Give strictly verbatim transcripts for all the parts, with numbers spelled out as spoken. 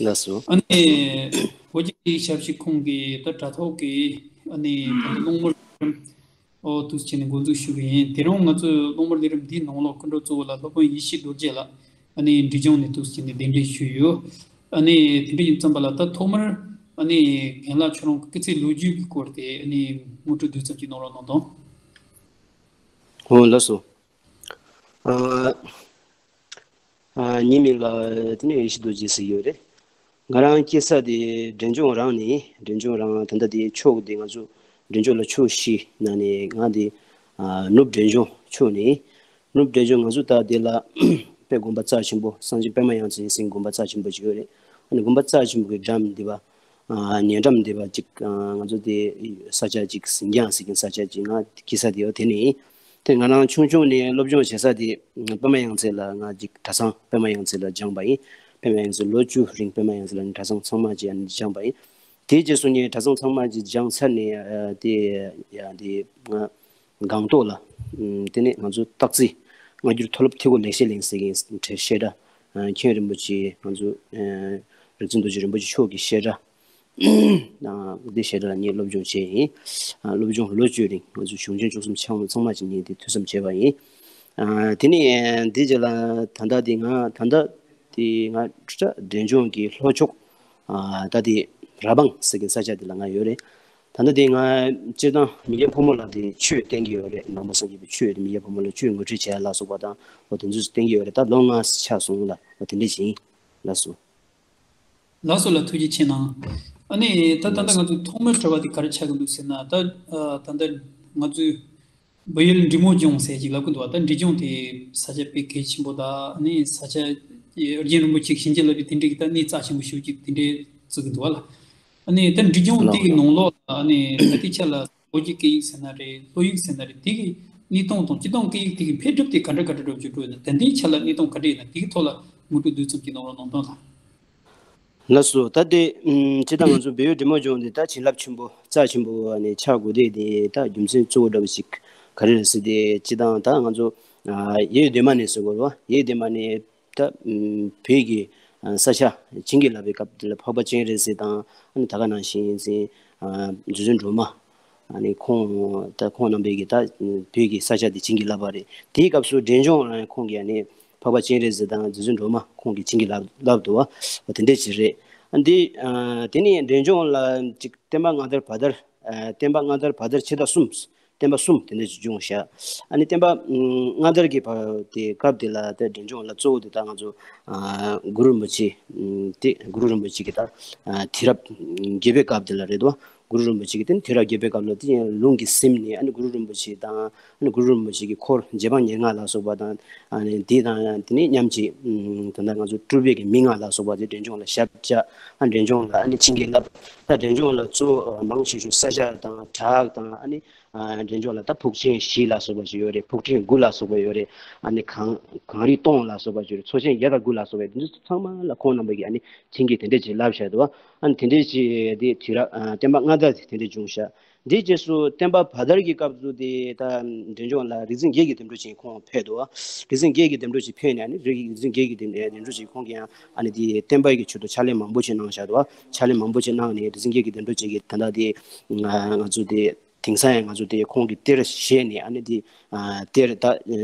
ལགས་སོ། ཨ་ནི་བོད་ཀྱི་སྐད་ཡིག་ཞབས་ཕྱི་ཁང་གི་ད་དྲ་ཐོག་གི་ཨ་ནི་ད་ལྟ་གློག་དམར་ལས་རིམ་ཨོ་འདུག་སེ་བྱས་ནས་འགོ་འཛུགས་ཞུ་གི་ཡིན། དེ་རིང་ང་ཚོས་གློག་དམར་ལས་རིམ་འདིའི་ནང་ལོགས་སྐུ་མགྲོན་གཙོ་བོ་ལ་སློབ་དཔོན་ཡེ་ཤེས་རྡོ་རྗེ་ལགས་ཨ་ནི་འབྲས་ལྗོངས་ནས་འདུག་སེ་བྱས་ནས་གདན་འདྲེན་ཞུས་ཡོད། ཨ་ནི་དེ་འདྲ་ཡིན་ཙམ་པ་ལ་ད་ཐོག་མར་ཨ་ནི་རྒན་ལགས་ཁྱོད་རང་གི་སྐུ་ཚེའི་ལོ་རྒྱུས་ཀྱི་སྐོར་དེ་ཨ་ནི་ངོ་སྤྲོད་བསྡུས་ཙམ་ཅིག་གནང་རོགས་གནང་དང་། ཨོ་ལགས་སོ། ཨ། ཨ། ངའི་མིང་ལ་དེ་ནས་ཡེ་ཤེས་རྡོ་རྗེ་ཟེར་གྱི་ཡོད་རེད། ང་རང་སྐྱེས་ས་དེ་འབྲས་ལྗོངས་རང་ནས། འབྲས་ལྗོངས་རང་ད་ལྟ་དེ་ཕྱོགས་དེ་ང་ཚོ་འབྲས་ལྗོངས་ལ་ཕྱོགས་བཞི་ནང་ནས་ང་དེ་ཨ་ནུབ་འབྲས་ལྗོངས་ཕྱོགས་ནས། ནུབ་འབྲས་ལྗོངས་ང་ཚོ་ད་དེ་ལ་དཔེ་དགོན་པ་རྩ་ཆེན་པོ་སངས་རྒྱས་པད་མ་ཡང་རྩེ་ཟེར་དགོན་པ་རྩ་ཆེན་པོ་ཅིག་ཡོད་རེད། ཨ་ནི་དགོན་པ་རྩ་ཆེན་པོ་གི་འགྲམ་དེ་བ། ཨ། ཉེ་འགྲམ་དེ་བ་ཅིག་ཨ། ང་ཚོ་དེ་ས་ཆ་ཅིག་ཟིང་སྐྱང་ཟེར་གྱིན་ས་ཆ་ཅིག་ང་སྐྱེས་ས་དེ་ཡོད། དེ་ནས་དེ་ང་རང་ཆུང་ཆུང་ནས་སློབ་སྦྱོང་བྱེད་ས་དེ་པད་མ་ཡང་རྩེ་ལ། ང་ཅིག་གྲྭ་ཚང་པད་མ་ཡང་རྩེ་ལ་སྦྱངས་པ་ཡིན། པད་མ་ཡང་རྩེ་ལོ་བཅུ་རིང་པད་མ་ཡང་རྩེ་ལ་ནི་གྲྭ་ཚང་ཚང་མ་ཅིག་ཨ་ནི་སྦྱངས་པ་ཡིན། དེའི་རྗེས་སུ་ནི་གྲྭ་ཚང་ཚང་མ་ཅིག་སྦྱངས་ཚར་ནས་ཨ། དེ་ཡ་དེ་ང་སྒང་ཏོག་ལ། ཨམ། དེ་ནས་ང་ཚོ་སྟག་རྩེ་སྔ་འགྱུར་མཐོ་སློབ་ཐི་གོ་ལེགས་བཤད་གླིང་ཟེར་གྱི་བཤད་གྲྭ། ཨ། མཁན་རིན་པོ་ཆེ་ང་ཚོ་ཨ། རིག་འཛིན་རྡོ་རྗེ་རིན་པོ་ཆེ་མཆོག་གི་བཤད་གྲྭ། ཨ། འདི་བཤད་གྲྭ་ལ་ངས་སློབ་སྦྱོང་བྱས་ཡིན། ཨ། སློབ་སྦྱོང་ལོ་བཅུའི་རིང་ང་ཚོ་གཞུང་ཆེན་བཅུ་གསུམ་ཚང་མ་ཚང་མ་ཅིག་ངས་དེ་ཐོས་བསམ་བྱས་པ་ཡིན། ཨ། དེ་ནས་འདི་རྗེས་ལ་ད་ལྟ་དེ་ང་ད་ལྟ་དེ་ང་འབྲས་ལྗོངས་ཀྱི་ལྷོ་ཕྱོགས། ཨ། ད་དེ་ར་སྦང་ཟེར་གྱི་ས་ཆ་དེ་ལ་ང་ཡོད་རེད། ད་ལྟ་དེ་ང་སྤྱིར་བཏང་མི་རྒན་ཕོ་མོ་ལ་དེ་ཆོས་བསྟན་གྱི་ཡོད་རེད། ནང་པ་སངས་རྒྱས་པའི་ཆོས་དེ་མི་རྒན་ཕོ་མོ་ལ་ཆོས་ངོ་སྤྲོད་བྱས་ལ་སོགས་པ་དང་། འོ་དེ་ཚོ་བསྟན་གྱི་ཡོད་རེད། ད་ལོ་ལྔ་ཆགས་སོང་ལ། འོ་དེ་འདྲ་ཞིག་ཡིན། ལགས་སོ། ལགས་སོ་ལགས། ཐུགས་རྗེ་ཆེ་གནང་། ཨ་ནི་ད་ད་ལྟ་ང་ཚོ་ཐོག་མའི་དྲི་བ་དེ་ག་རེ་ཆགས་ཀྱི་འདུག་ཟེར་ན། ད་ཨ། ད་ལྟ་ང་ཚོའི་བལ་ཡུལ་འབྲས་མོ་ལྗོངས་ཟེར་ཅིག་ལབ་ཀྱི་འདུག་བ། ད་འབྲས་ལྗོངས་དེ་ས་ཆ་དཔེ་གལ་ཆེན་པོ་དང་། ཨ་ནི་ས་ཆ་ཨེ། རྒྱན་རིན་པོ་ཆེ་ཞིང་ཆེན་ལབ་དུས་དེ་འདྲའི་གི་ད་གནས་རྩ་ཆེན་པོ་ཞེ་པོ་ཅིག་དེ་འདྲའི་བརྩི་གི་འདུག་བ་ལ། ཨ་ནི་ད་འབྲས་ལྗོངས་དེ་གི་ནང་ལོགས་ལ་ཨ་ནི་ད་ལྟའི་ཆ་ལ་བོད་ཀྱི་སྐད་ཡིག་ཟེར་ན་རེད། བློ་ཡིག་ཟེར་ན་རེད། དེ་གི་གནས་སྟངས་དང་སྤྱིར་བཏང་སྐད་ཡིག་དེ་གི་འཕེལ་འགྲིབ་དེ་ག་འདྲ་ག་འདྲ་འགྲོ་རྒྱུ་འགྲོ་ཡོད་ན། ད་ལྟའི་ཆ་ལ་གནས་སྟངས་ག་འདྲ་ཡིན་ན་དེ་གི་ཐོག་ལ་ངོ་སྤྲོད་བསྡུས་ཙམ་ཅིག་གནང་རོགས་གནང་དང་ལགས། ལགས་སོ། ད་དེ་ཨམ། སྤྱིར་བཏང་ང་ཚོ་བལ་ཡུལ་འབྲས་མོ་ལྗོངས་འདི་ད་བྱིན་རླབས་ཆེན་པོ་རྩ་ཆེན་པོ་ཨ་ནི་ཆགས་དགོས་དེ། དེ་ད་རྒྱུ་མཚན་གཙོ་བོ་འདྲ་བོ་ཞིག་ག་རེ་རེད་ཟེར་ཏེ། སྤྱིར་བཏང་ད་ང་ཚོ་ཨ། གཡས་གཡོན་སྡོད་མ་ནས་ཟེར་དགོས་རེད་བ། གཡས་གཡོན་སྡོད་མ་ནས་ད་ཨམ། བོད་ཀྱི་ཨ། ས་ཆ་བྱིན་གྱིས་བརླབས་པའི་སྐབས་དེ་ལ་འཕགས་པ་སྤྱན་རས་གཟིགས་དང་། ཨ་ནི་ད་ག་ནང་བཞིན་ཨ། རྗེ་བཙུན་སྒྲོལ་མ། ཨ་ནི་ཁོང་ད་ཁོང་རྣམ་པས་ཀྱིས་ད་བོད་ཀྱི་ས་ཆ་དེ་བྱིན་གྱིས་བརླབས་པ་རེད། དེའི་སྐབས་སུ་འབྲས་ལྗོངས་ལ་ཁོང་གིས་ཨ་ནི་འཕགས་པ་སྤྱན་རས་གཟིགས་དང་རྗེ་བཙུན་སྒྲོལ་མ་ཁོང་གིས་བྱིན་གྱིས་བརླབས་བརླབས་འདུག་བ། འོ་དེ་འདྲས་ཅིག་རེད། ཨ་འདི་ཨ། དེ་ནས་འབྲས་ལྗོངས་ལ་ཅིག་བསྟན་པ་སྔ་དར་བར་དར། ཨ། བསྟན་པ་སྔ་དར་བར་དར་ཕྱེད་དང་གསུམ། བསྟན་པ་གསུམ་དེ་འདྲས་ཅིག་བྱུང་ཤག་ཨ་ནི་བསྟན་པ་ཨམ། སྔ་དར་གྱི་བར་དེ་སྐབས་དེ་ལ་དེ་འབྲས་ལྗོངས་ལ་གཙོ་བོ་དེ་ད་ང་ཚོ་ཨ། གུ་རུ་རིན་པོ་ཆེ་ཨམ། དེ་གུ་རུ་རིན་པོ་ཆེ་གི་ད་ཨ། དུས་རབས་བརྒྱད་པའི་སྐབས་དེ་ལ་རེད་དོ། གུ་རུ་རིན་པོ་ཆེ་གིས་དེ་ནི་དུས་རབས་བརྒྱད་པའི་སྐབས་ལ་དེ་ཡང་ལུང་གིས་ཟིན་ནས། ཨ་ནི་གུ་རུ་རིན་པོ་ཆེ་དང་། ཨ་ནི་གུ་རུ་རིན་པོ་ཆེ་གི་འཁོར་རྗེ་འབངས་ཉེར་ལྔ་ལ་སོགས་པ་དང་། ཨ་ནི་དེ་དང་དེ་ནི་མཉམ་གྱི་ཨམ། ད་ལྟ་ང་ཚོ་སྤྲུལ་པའི་གི་མི་ལྔ་ལ་སོགས་པ་དེ་འབྲས་ལྗོངས་ལ་ཞབས་བཅགས། ཨ། འབྲས་ལྗོངས་ལ་ཨ་ནི་བྱིན་གྱིས་བརླབས། ད་འབྲས་ལྗོངས་ལ་གཙོ་བོ་མང་ཆེ་ཤོས་ས་ཆ་དང་བྲག་དང་། ཨ་ནི་ཨ། འབྲས་ལྗོངས་ལ་ད་ཕུག་ཆེན་བཞི་ལ་སོགས་པ་ཞིག་ཡོད་རེད། ཕུག་ཆེན་དགུ་ལ་སོགས་པ་ཡོད་རེད། ཨ་ནི་གངས་གངས་རི་སྟོང་ལ་སོགས་པ་ཞིག་ཡོད་རེད། མཚོ་ཆེན་བརྒྱ་དང་དགུ་ལ་སོགས་པ་ཡོད། འདི་ཚོ་ཚང་མ་ལ་ཁོང་རྣམ་པ་གིས་ཨ་ནི་བྱིན་གྱིས་དེ་འདྲས་ཅིག་བརླབས་བཞག་འདུག་ཨ་ནི་དེ་འདྲས་ཅིག་དེ་དུས་རབས་ཨ། བསྟན་པ་སྔ་དར་དེ་དེ་འདྲས་བྱུང་ཤག་འདིའི་རྗེས་སུ་བསྟན་པ་བར་དར་གྱི་སྐབས་སུ་དེ་ད་འབྲས་ལྗོངས་ལ་རིག་འཛིན་དགེ་བའི་བདེ་འགྲོ་ཅན་ཁོང་ཕེབས་འདུག་རིག་འཛིན་དགེ་བའི་བདེ་འགྲོ་ཅན་ཕེབས་ནས། ཨ་ནི་རིག་འཛིན་དགེ་བའི་བདེ་འགྲོ་ཅན་ཁོང་གིས་ཡང་ཨ་ནི་དེ་བསྟན་པ་གི་ཆེད་དུ་ཕྱག་ལས་མང་པོ་ཞིག་གནང་བཞག་འདུག་ཕྱག་ལས་མང་པོ་ཞིག་གནང་ནས་རིག་འཛིན་དགེ་བའི་བདེ་འགྲོ་ཅན་གྱིས་ད་ལྟ་དེ་ང་ང་ཚོ་དེ་དེང་སང་ཡང་ང་ཚོ་དེ་ཁོང་གི་གཏེར་བཞེས་ནས། ཨ་ནི་དེ་ཨ། གཏེར་ད་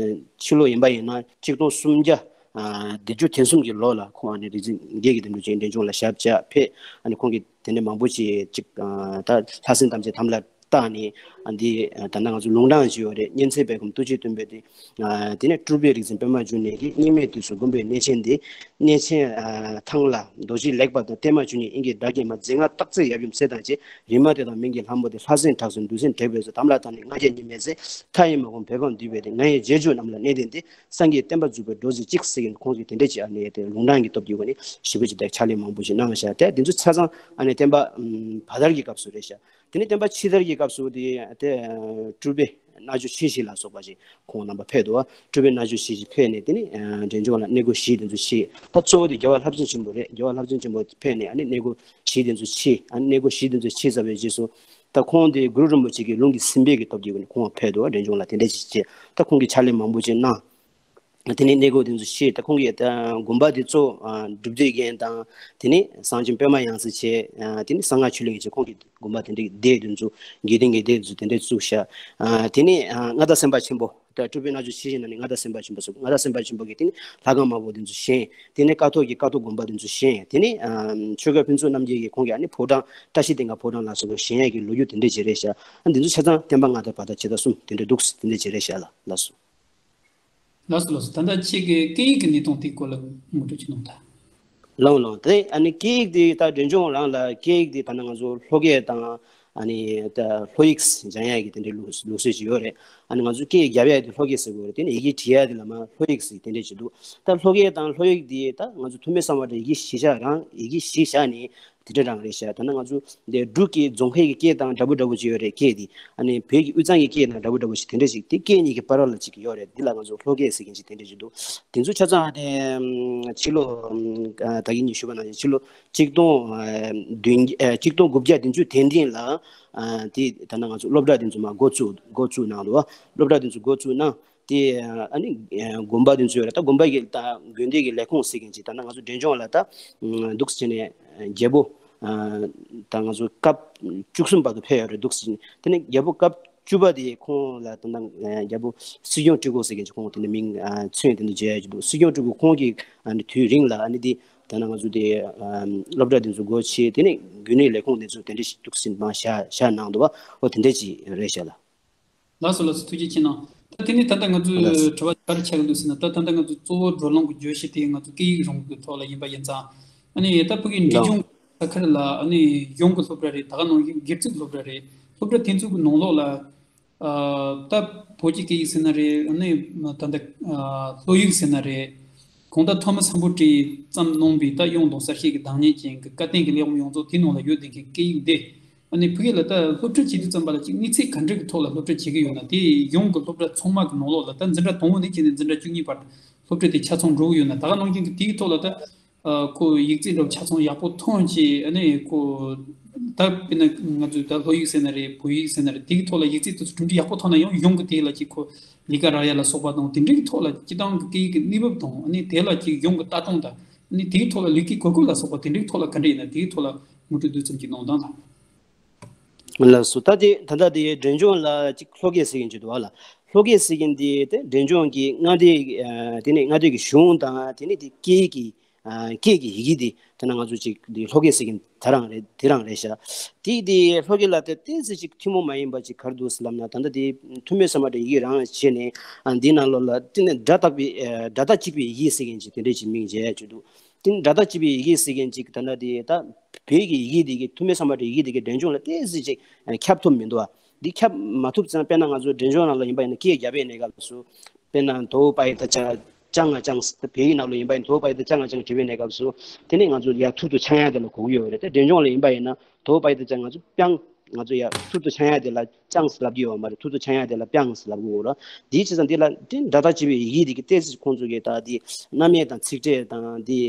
ཕྱི་ལོ་ཡིན་པ་ཡིན་ན་ཆིག་སྟོང་སུམ་བརྒྱ་ཨ། བདུན་ཅུ་དོན་གསུམ་གྱི་ལོ་ལ་ཁོང་ཨ་ནི་རིག་འཛིན་དགེ་བའི་བདེ་འགྲོ་ཅན་འབྲས་ལྗོངས་ལ་ཞབས་བཅགས་ཕེབས། ཨ་ནི་ཁོང་གིས་དེ་འདྲ་མང་པོ་ཞིག་ཅིག་ཨ། ད་ལྷ་སྲིན་ཐམས་ཅད་དམ་ལ་བཏགས་ནས། ཨ། འདི་ད་ལྟ་ང་ཚོ་ལུང་དྲངས་ཅིག་ཡོད་རེད། གཉན་ཚད་བེ་ཁོམ་ཐུགས་རྗེ་སྟོན་པའི་དེ། ཨ། དེ་ནས་སྤྲུལ་པའི་རིག་འཛིན་པད་མ་འབྱུང་གནས་ཀྱིས། སྙིགས་མའི་དུས་སུ་བསྒོམས་པའི་གནས་ཆེན་འདི། གནས་ཆེན་ཨ། ཐང་ལྷ་རྡོ་རྗེ་ལེགས་པ་དང་། བརྟན་མ་བཅུ་གཉིས་དབྱིངས་ཀྱི་སྒྲ་སྐད་མ། རྫས་སྔགས་སྟག་རྩེ་ཡབ་ཡུམ་ཚེ་དང་བཅས། རིག་མ་དེ་དག་མིང་གི་ལྷ་མོ་དེ། ལྷ་སྲིན་གྲགས་སུ་འདུལ་སྲིན་དྲེགས་པའི་མཚོ། དམ་ལ་བཏགས་ནས་ལྔ་བརྒྱ་གཉིས་མེད་ཚེ། མཐའ་ཡས་མ་གོམས་བེ་ཁོམ་འདུས་པའི་དེ། ང་ཡི་རྗེས་འཇུག་རྣམས་ལ་གནས་བརྟན་ཏེ། སངས་རྒྱས་བསྟན་པ་འཛུགས་པའི་འགྲོ་ཚུལ་གཅིག་ཟེར་གྱིན། ཁོང་གིས་དེ་འདྲ་ཅིག་ཨ་ནི་དེ་ལུང་དྲངས་ཀྱི་སྟོབས་ཀྱིས་ནི་ཞེ་པོ་ཅིག་དེ་ཕྱག་ལས་མང་པོ་ཞིག་གནང་ཤག་དེ་འདི་ཚོ་ཆ་ཚང་ཨ་ནི་བསྟན་པ་ཨམ། བར་དར་གྱི་སྐབས་སུ་རེད་ཤག་དེ་ནས་བསྟན་པ་ཕྱི་དར་གྱི་སྐབས་སུ་དེ་དེ་སྤྲུལ་པའི་རྣལ་འབྱོར་ཆེ་བཞི་ལ་སོགས་པ་ཞིག་ཁོང་རྣམ་པ་ཕེབས་འདུག་སྤྲུལ་པའི་རྣལ་འབྱོར་ཆེ་བཞི་ཕེབས་ནས། དེ་ནས་ཨ། འབྲས་ལྗོངས་ལ་གནས་སྒོ་བཞི་དེ་ཚོ་ཕྱེས། ད་གཙོ་བོ་དེ་རྒྱལ་བ་ལྷ་བཙུན་ཆེན་པོ་རེད། རྒྱལ་བ་ལྷ་བཙུན་ཆེན་པོ་ཕེབས་ནས་ཨ་ནི་གནས་སྒོ་བཞི་དེ་ཚོ་ཕྱེས། ཨ་ནི་གནས་སྒོ་བཞི་དེ་ཚོ་ཕྱེས་ཚར་བའི་རྗེས་སུ། ད་ཁོང་དེ་གུ་རུ་རིན་པོ་ཆེ་གི་ལུང་གིས་ཟིན་པའི་གི་སྟོབས་ཀྱིས་ཁོང་ཕེབས་འདུག་འབྲས་ལྗོངས་ལ་དེ་འདྲ་ཅིག་བྱས། ད་ཁོང་གིས་ཕྱག་ལས་མང་པོ་ཅིག་གནང་། དེ་ནས་གནས་སྐབས་དེ་ཚོ་ཤེས། ད་ཁོང་གིས་ད་དགོན་པ་དེ་གཙོ་བོ་སྒྲུབ་སྡེ་རྒན་དང་། དེ་ནས་གསང་ཆེན་པད་མ་ཡང་རྩེ་བྱས། དེ་ནས་གསང་སྔགས་ཆོས་གླིང་བྱས། ཁོང་གིས་དགོན་པ་དེ་འདྲའི་སྡེ་དེ་ཚོ་དགེ་ལྡན་གྱི་སྡེ་དེ་ཚོ་དེ་འདྲའི་བཙུགས་བཞག་དེ་ནས་མངའ་བདག་སེམས་དཔའ་ཆེན་པོ། ད་སྤྲུལ་པའི་སྣ་ཚོགས་ཆེ་ཞིང་ནང་ནས་མངའ་བདག་སེམས་དཔའ་ཆེན་པོ་སོགས། མངའ་བདག་སེམས་དཔའ་ཆེན་པོ་གིས་དེ་ནས་ལྷ་ཁང་མང་པོ་དེ་ཚོ་བཞེངས། དེ་ནས་ཀཿཐོག་གིས་ཀཿཐོག་དགོན་པ་དེ་ཚོ་བཞེངས། དེ་ནས་ཆོས་རྒྱལ་ཕུན་ཚོགས་རྣམ་རྒྱལ་གྱིས་ཁོང་གིས་ཨ་ནི་ཕོ་བྲང་བཀྲ་ཤིས་སྡིངས་ཀ་ཕོ་བྲང་ལ་སོགས་པ་བཞེངས་ཡས་ཀྱི་ལོ་རྒྱུས་དེ་འདྲ་ཅིག་རེད་ཤག་ཨ་འདི་ཚོ་ཆ་ཚང་བསྟན་པ་སྔ་དར་བར་དར་ཇི་ལྟར་གསུངས་དེ་འདྲ་འདུག་དེ་འདྲ་ཅིག་རེད་ཤག་ལགས། ལགས་སོ། ལགས་སོ་ལགས་སོ། ད་ལྟ་ཁྱེད་ཀྱིས་སྐད་ཡིག་གི་གནས་སྟངས་དེའི་སྐོར་ལ་ངོ་སྤྲོད་ཅིག་གནང་དང་། ལགས་ལགས། དེ་ཨ་ནི་སྐད་ཡིག་དེ་ད་འབྲས་ལྗོངས་རང་ལ་སྐད་ཡིག་དེ་ད་ནི་ང་ཚོ་ལྷོ་སྐད་དང་ཨ་ནི་ད་ལྷོ་ཡིག་སྦྱང་ཡག་གི་དེ་འདྲའི་ལུགས་ལུགས་སྲོལ་ཅིག་ཡོད་རེད། ཨ་ནི་ང་ཚོ་སྐད་རྒྱབ་ཡག་དེ་ལྷོ་སྐད་ཟེར་གྱི་ཡོད་རེད། དེ་ནས་ཡི་གེ་འབྲི་ཡག་དེ་ལ་མར་ལྷོ་ཡིག་ཟེར་དེ་འདྲ་ཅིག་འདུག་ད་ལྷོ་སྐད་དང་ལྷོ་ཡིག་དེ་ད་ང་ཚོ་ཐུ་མི་སམ་བྷོ་ཊ་ཡི་གེ་གཞི་བཞག་རང་ཡི་གེ་གཞི་བཞག་ནས་དེ་འདྲ་རང་རེད་ཤག་ད་ནི་ང་ཚོ་འདི་འབྲུག་གི་རྫོང་ཁའི་གི་སྐད་དང་འདྲ་པོ་འདྲ་པོ་ཅིག་ཡོད་རེད། སྐད་དེ་ཨ་ནི་བོད་ཀྱི་དབུས་གཙང་གི་སྐད་དང་འདྲ་པོ་འདྲ་པོ་ཞིག་དེ་འདྲ་ཞིག་དེ་སྐད་གཉིས་ཀྱི་བར་ལ་ཅིག་ཡོད་རེད། འདི་ལ་ང་ཚོ་ལྷོ་སྐད་ཟེར་མཁན་ཅིག་དེ་འདྲ་ཞིག་འདུག་དེ་ཚོ་ཆ་ཚང་ཨ་ནི་ཕྱི་ལོ་ཨ་ད་གིན་ངས་ཞུས་པ་ནང་བཞིན་ཕྱི་ལོ་ཆིག་སྟོང་ཨ་བདུན་ཨ་ཆིག་སྟོང་དགུ་བརྒྱ་བདུན་ཅུ་དོན་བདུན་ལ་ཨ་དེ་ད་ནི་ང་ཚོ་སློབ་གྲྭ་དེ་ཚོ་མར་འགོ་བཙུགས་འགོ་བཙུགས་གནང་འདུག་སློབ་གྲྭ་དེ་ཚོ་འགོ་བཙུགས་གནང་། དེ་ཨ་ནི་དགོན་པ་དེ་ཚོ་ཡོད་རེད། ད་དགོན་པ་གི་ད་དགོན་སྡེ་གི་ལས་ཁུངས་ཟེར་མཁན་ཅིག་ད་ནི་ང་ཚོ་འབྲས་ལྗོངས་ལ་ད་འདུག་སེ་བྱས་ནས་རྒྱལ་པོ་ད་ང་ཚོ་སྐབས་བཅུ་གསུམ་བར་དུ་ཕེབས་ཡོད་རེད། འདུག་སེ་བྱས་ནས་དེ་ནས་རྒྱལ་པོ་སྐབས་བཅུ་པ་དེ་ཁོང་ལ་ད་ལྟ་རྒྱལ་པོ་སྲིད་སྐྱོང་སྤྲུལ་སྐུ་ཟེར་མཁན་ཅིག་ཁོང་དེ་ནས་མིང་མཚན་དེ་འདྲ་བརྗེ་ཡག་ཅིག་འདུག་སྲིད་སྐྱོང་སྤྲུལ་སྐུ་ཁོང་གི་ཨ་ནི་དུས་རིང་ལ་ཨ་ནི་དེ་ད་ནི་ང་ཚོ་དེ་སློབ་གྲྭ་དེ་ཚོ་སྒོ་ཕྱེ། དེ་ནས་དགོན་གནས་ལས་ཁུངས་དེ་ཚོ་དེ་འདྲ་ཞིག་འདུག་སེ་མར་བཞག་བཞག་གནང་འདུག་པ། འོ་དེ་འདྲ་ཅིག་རེད་ཤག་ལགས། ལགས་སོ་ལགས་སོ། ཐུགས་རྗེ་ཆེ་གནང་། ད་དེ་ནས་ད་ལྟ་ང་ཚོས་ལགས་སོ། དྲི་བ་ག་རེ་ཆགས་ཀྱི་འདུག་ཟེར་ན། ད་ད་ལྟ་ང་ཚོ་གཙོ་བོ་བགྲོ་གླེང་གི་བརྗོད་གཞི་དེ་ང་ཚོ་སྐད་ཡིག་རང་གི་ཐོག་ལ་ཡིན་པ་ཡིན་ཙང་། ཨ་ནི་ད་ཕ་གི་འབྲས་ལགས། ལྗོངས་ས་ཁུལ་ལ་ཨ་ནི་གཞུང་གི་སློབ་གྲྭ་རེད། ད་ག་ནང་བཞིན་སྒེར་བཙུགས་སློབ་གྲྭ་རེད། སློབ་གྲྭ་དེ་ཚོ་གི་ནང་ལོགས་ལ་ཨ་ད་བོད་ཀྱི་སྐད་ཡིག་ཟེར་ན་རེད། ཨ་ནི་ད་ལྟ་ཨ་ལྷོ་ཡིག་ཟེར་ན་རེད། གང་ལྟར་ཐོན་མི་སམ་བྷོ་ཊས་བརྩམས་གནང་བའི་ད་དབྱངས་དང་གསལ་བྱེད་ཀྱི་བདག་ཉིད་ཅན་གྱི་སྐལ་ལྡན་གྱི་ལས་བྱེད་ཡོངས་རྫོགས་དེའི་ནང་ལ་ཡོད་བསྡད་མཁན་སྐད་ཡིག་འདི། ཨ་ནི་ཕ་གི་ལ་ད་སློབ་ཁྲིད་བྱེད་དུས་ཙམ་པ་ལ་ཅིག་དམིགས་ཚད་ག་འདྲ་གི་ཐོག་ལ་སློབ་ཁྲིད་བྱེད་ཀྱི་ཡོད་ན། དེ་གཞུང་གི་སློབ་གྲྭ་ཚང་མ་གི་ནང་ལོགས་ལ་ད་འཛིན་གྲྭ་དང་པོ་ནས་བྱས་ནས་འཛིན་གྲྭ་བཅུ་གཉིས་བར་སློབ་ཁྲིད་དེ་ཆ་ཚང་འགྲོ་གི་ཡོད་ན། ད་ག་ནང་བཞིན་གྱི་དེའི་ཐོག་ལ་ད་ཨ་ཁོ་ཡིག་རྩིས་འདྲ་བོ་ཆ་ཚང་ཡག་པོ་ཐོན་བྱས། ཨ་ནི་ཁོ་ད་དཔེར་ན་ང་ཚོས་ད་ལྷོ་ཡིག་ཟེར་ན་རེད། བོད་ཡིག་ཟེར་ན་རེད། དེའི་ཐོག་ལ་ཡིག་རྩིས་དེ་ཚོ་གྲུབ་འབྲས་ཡག་པོ་ཐོན་ན་ཡང་གཞུང་གི་དེ་ལ་ཅིག་ཁོ་ལས་ཀ་རག་ཡ་ལ་སོགས་པ་དང་། དེ་འདྲའི་ཐོག་ལ་སྤྱི་བཏང་གི་སྐད་ཡིག་གི་གནས་བབ་དང་། ཨ་ནི་དེ་ལ་ཅིག་གཞུང་གི་ལྟ་སྟངས་དང་། ཨ་ནི་དེའི་ཐོག་ལ་ལས་ཀའི་གོ་སྐབས་ལ་སོགས་པ་དེ་འདྲའི་ཐོག་ལ་ག་འདྲ་ཡིན་ན། དེའི་ཐོག་ལ་ངོ་སྤྲོད་བསྡུས་ཙམ་ཅིག་གནང་དང་། ལགས་སོ། ད་དེ་ད་ལྟ་དེ་འབྲས་ལྗོངས་ལ་ཅིག་ལྷོ་སྐད་ཟེར་མཁན་ཅིག་འདུག་པ་ལགས། ལྷོ་སྐད་ཟེར་མཁན་དེ་དེ་འབྲས་ལྗོངས་ཀྱི་མངའ་སྡེ་ཨ་དེ་ནས་མངའ་སྡེ་གི་གཞུང་དང་། དེ་ནས་དེ་སྐད་ཀྱི་ཨ་སྐད་ཀྱི་ཡི་གེ་དེ་ད་ནི་ང་ཚོ་ཅིག་དེ་ལྷོ་སྐད་ཟེར་མཁན་ད་རང་རེད། དེ་རང་རེད་ཤག་དེ་དེ་ལྷོ་སྐད་ལ་དེ་ཏོག་ཙམ་ཅིག་ཐུན་མོང་མ་ཡིན་པ་ཅིག་ག་རེ་འདུག་ཟེར་ལབ་ན། ད་ལྟ་དེ་ཐུ་མི་སམ་བྷོ་ཊ་ཡི་གེ་རང་བྱས་ནས་ཨ་འདིའི་ནང་ལོགས་ལ་དེ་ནས་སྒྲ་དག་པའི་ཨ་སྒྲ་དག་གཅིག་པའི་ཡི་གེ་ཟེར་མཁན་ཅིག་དེ་འདྲ་ཅིག་མིང་བརྗེ་ཡག་ཅིག་འདུག་དེ་ནི་སྒྲ་དག་གཅིག་པའི་ཡི་གེ་ཟེར་མཁན་ཅིག་ད་ལྟ་དེ་ད་བོད་ཀྱི་ཡི་གེ་དེ་གི་ཐུ་མི་སམ་བྷོ་ཊ་ཡི་གེ་དེ་གི་འབྲས་ལྗོངས་ལ་ཏོག་ཙམ་ཅིག་ཁྱབ་ཐུབ་མི་འདུག་པ། འདི་ཁྱབ་མ་ཐུབ་ཙང་། དཔེར་ན་ང་ཚོ་འབྲས་ལྗོངས་ནང་ལ་ཡིན་པ་ཡིན་ན་སྐད་རྒྱབ་པའི་གནས་སྐབས་སུ། དཔེར་ན་དོ་པ་ཡི་ད་ཅ་ཅ་ང་ཅང་། བོད་ཡིག་ནང་ལ་ཡིན་པ་ཡིན་ན་དོ་པ་ཡི་ད་ཅ་ང་ཅང་བྲིས་པའི་གནས་སྐབས་སུ། དེ་ནས་ང་ཚོ་ཡར་ཐུར་དུ་འཆང་ཡག་དེ་ལ་གོ་གི་ཡོད་རེད། དེ་འབྲས་ལྗོངས་ལ་ཡིན་པ་ཡིན་ན་དོ་པ་ཡི་ད་ཅ་ང་ཚོ་པྱང་། ང་ཚོ་ཡར་ཐུར་དུ་འཆང་ཡག་དེ་ལ་ཅང་ཟེར་ལབ་ཀྱི་ཡོད་མ་རེད། ཐུར་དུ་འཆང་ཡག་དེ་ལ་པྱང་ཟེར་ལབ་ཀྱི་ཡོད་རེད། དེའི་བྱས་ཙང་དེ་ལ་དེ་སྒྲ་དག་གཅིག་པའི་ཡི་གེ་དེ་གི་ཏོག་ཙམ་ཁོང་ཚོ་གི་ད་དེ་རྣམ་དབྱེ་དང་ཚིག་ཕྲད་དང་དེ།